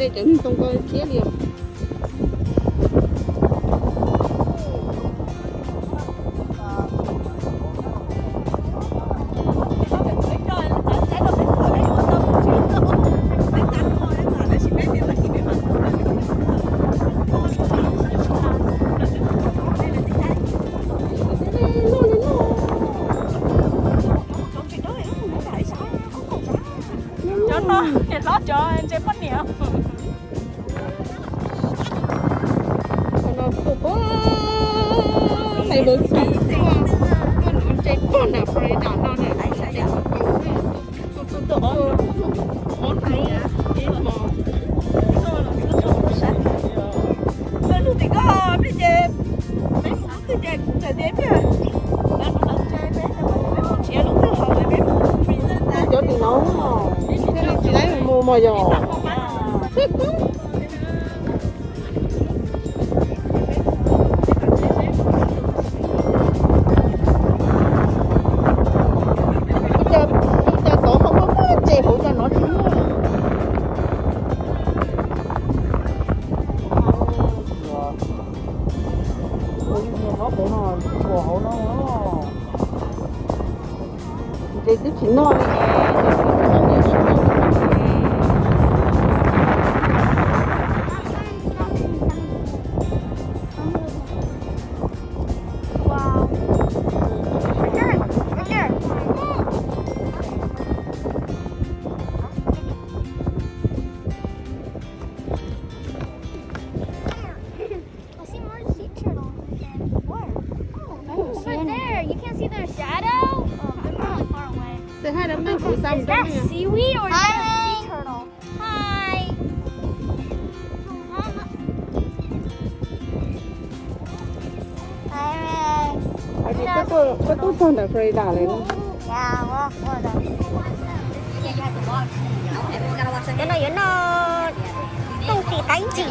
Cov neeg tau nqa thiab li. Cov no niam hlob cov ntse poj niam. Tus pub, tus ntse poj niam Florida no na, tus tus tus ob hnub ib hmos. Lub tim ko peb ces peb mus lub twg ces kuv txawm tias pliag lawv mus lawv tsev peb peb mus nrhiav lub twg haus peb mus. Cov tim no thiaj li tsis laib mus mos yom. Ua cas tod ho muaj muaj ntses hauv cas no tsis muaj. Ua li niag hlob pem no ua hauv no. Ntses twb tsis noj li. Wow. Right there. Right there. I see more sea turtle. Where? Oh, over there. You can't see their shadow? Oh, they're probably far away. Say hi to Mom. Is that seaweed or is that a sea turtle? Hi. Koj tuaj txog ntawm Florida lawm. Cov no yuav noj tooj tis qaib ntsim.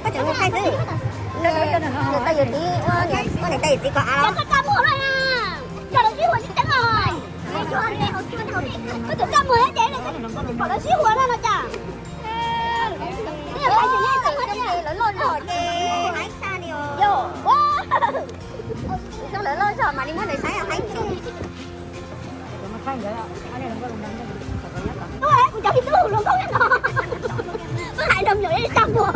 Koj tseem mus thaij xwb. Tau yawm txiv, ua niam tais yawm txiv kov av los. Koj tseem koj mus ces pom lawv sib huas no no cas. Lawv loj zog ces haib tshaj li. Lawv loj zog mam li muab lawv saib haib tshaj. Kuv cov tib tug hluas nkauj nyob no, wb hais rau me nyuam ib tag npuas.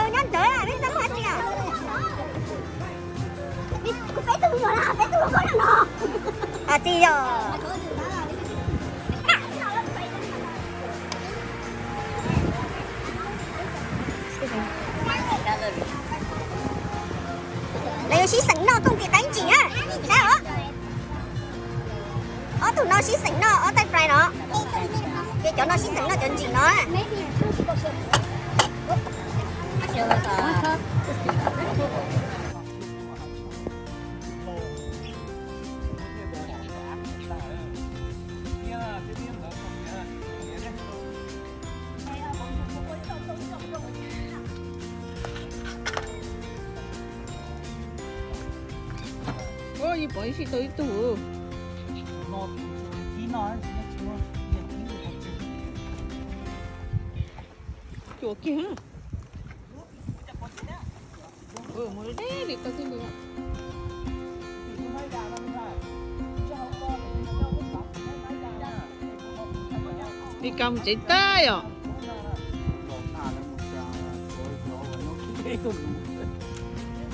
Nyob ntawd peb txoj hauv tsis yog? Peb tug me nyuam na, peb tug hluas nkauj nyob no. Tsis yog. Lawv yuav sib xeem noj tooj tis qaib ntsim na, saib os. Ob tug no sib xeem noj ob taij fry no. Ces cov no sib xeem noj cov ntsim no. Ua, yeej pom ib sij tau ib tug. Cuam kiag. Mus deb li tau thiaj li. Li cas mus tsev tag yom.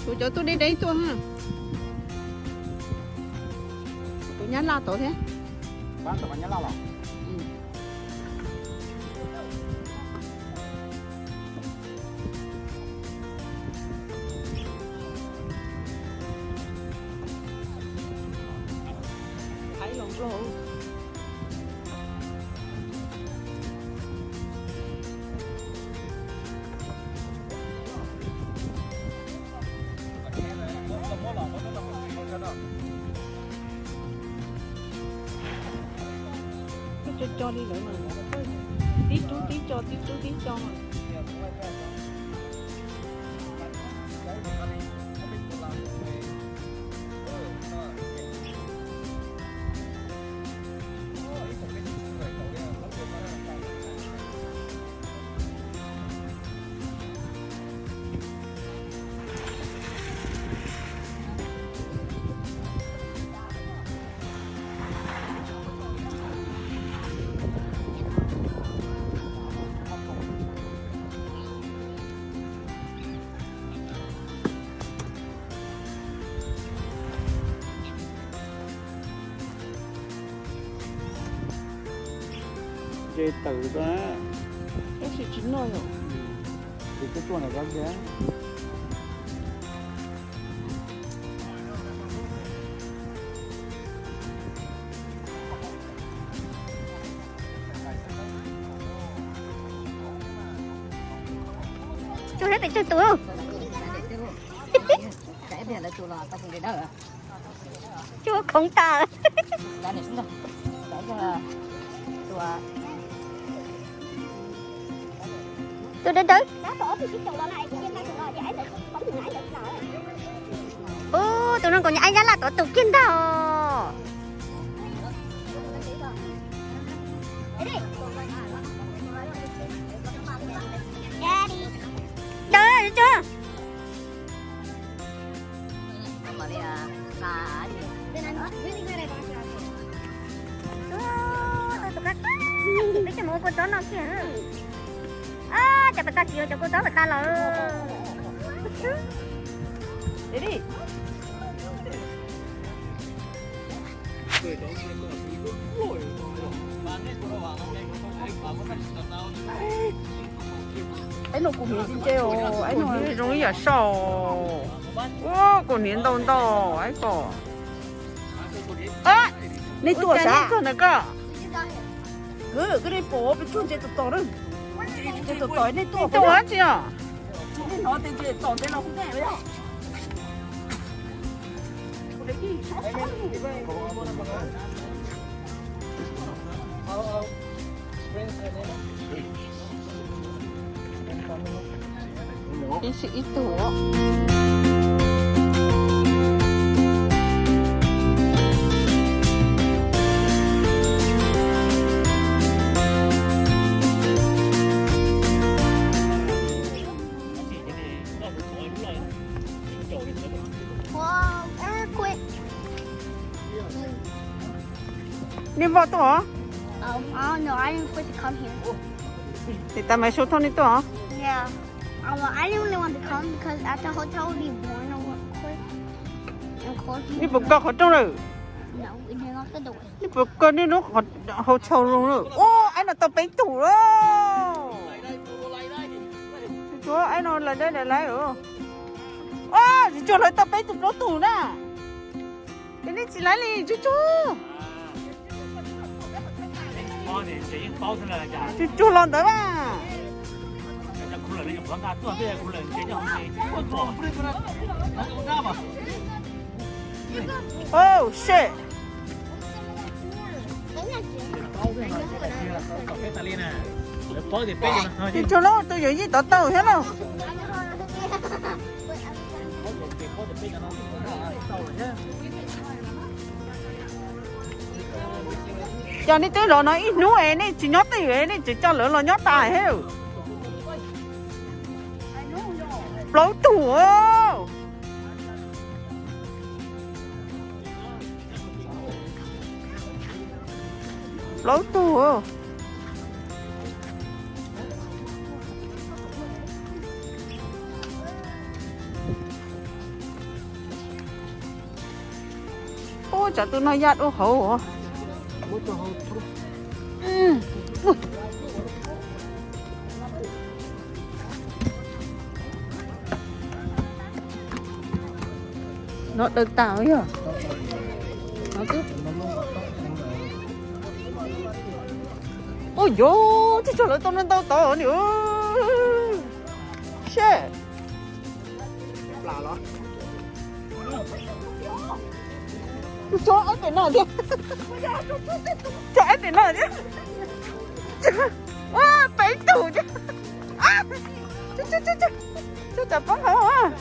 Kuv cov tuaj deb deb tuaj ha. Tus nyab laj tod thiab. Cov cov li lawv mas, tib rub tib co, tib rub tib co. Nce taws rau na. Tab sis tsis noj yom. Ces tsuag tsuag ntawm ko kiag. Tsuag thiab pes tsawg tus? Tsuag khoov tas. Tus dawb dawb. Ub, tus no nkaus nyab, nyab laj tod tus kiag ntag. Dawb, tsuag. Peb coj mus ua kua txob noj kiag. Cas pas tas tsis yuav cov kua txob pas tas lawm. Aib no kuv hniav ntse ntse os, aib no zoo ib yam saum. Ua kuv hniav ntau ntau aib ko. Nej tuaj sav? Koj, koj nej pom peb tsuag ntse tos tos na. Ntse tos tos nej tuaj. Tuaj tsi os? Nej hnov tes ntse tos ntse los kuv tej. Ib sim ib tug. Nej voj tuaj os? Nim tas Maiv Su thauj nej tuaj os? Nej puas kawg qhov rooj lawm? Nej puas kawg nej lub hau tshau zoo lawm? Ub, aib no tau peb tug lawm. Tsuag, aib no lawv dab lawv laiv. Ub, tsis tsuag lawv tau peb tug plaub tug na. Es nej tsis laiv li tsuag tsuag. Tsuag tsuag los ntawd mas. Oh shit. Tsuag tsuag, lawv tus yawm yij tod tau thiab na. Cas nej twb los no ib hnub es nej tsis nyob twj ywm, nej tseem coj lawv los nyob tas thiab. Plaub tug. Plaub tug. Ub, tsam tus no ya dua hauv. No daws tas yog. Ub, yog tsis tsuag lawv tau ntau tod ni. Shit. Tsuag, aib pem no thiab. Tsuag, aib pem no thiab. Ua peb tug thiab. Tsuag, tsam poob hauv.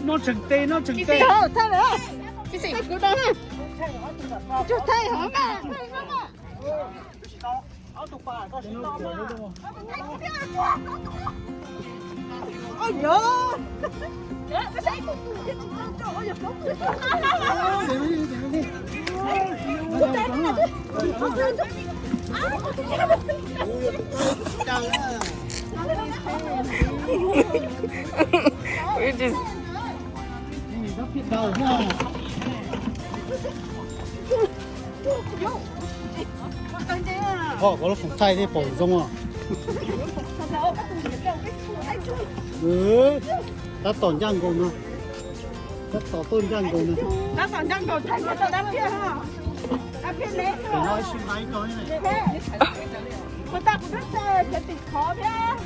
Noj tseem tes, noj tseem tes. Thaij lawm. Thaij kuv da. Tsuag, thaij hauv mas. We just Ho koj lub foom thaij thiaj pom zoo os. Tab tom ncaj nkaus no. Tab tom tuaj ncaj nkaus no. Tab tom ncaj nkaus thaij tau dab phiaj. Dab phiaj ne. Ua ntej kuv twb tso cov tim khov thiab.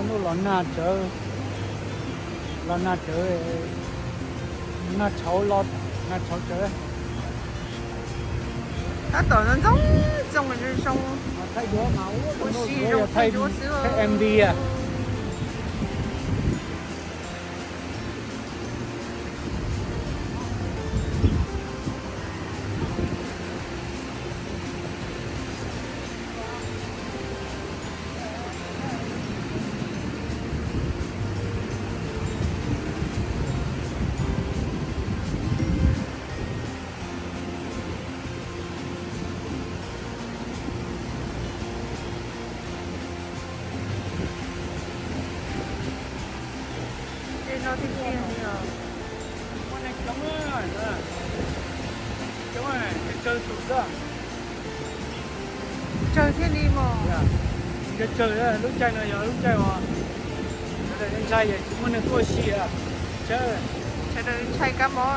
Hnub los nag tsawv, los nag tsawv, nag tshauv los, nag tshauv tsawv. Tab tom ntxoov ntxoo zoo, ua si zoo thaij duab xwb. M V. Tej no tiag tiag li os. Muaj neeg coob, coob, tsawg tus xwb. Tsawg thiab li mos. Tsawg tsawg, lub caij no yog lub caij uas sawv daws ntshai yog tsis muaj neeg tuaj ua si. Sawv daws ntshai kab mob.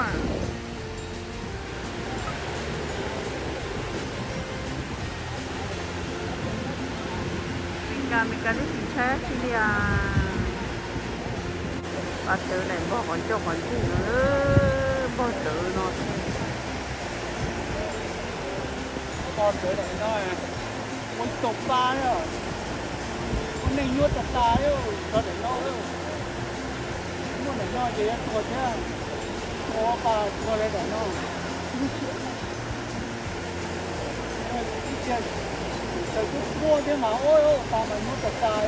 Li cas Meskas twb tsis ntshai dab tsi li as. Pab tawv daim npog qhov ncauj qhov ntswg no, npog tawv no. Npog tawv daim no, ua tau pa, ua neej nyuaj tas tas, tso daim no. Muaj daim no ces yuav tuag thiab, ua pa tuag li daim no. Ib txhia txawm twb quaj thiab mas, ua pa mas nyuaj tas tas.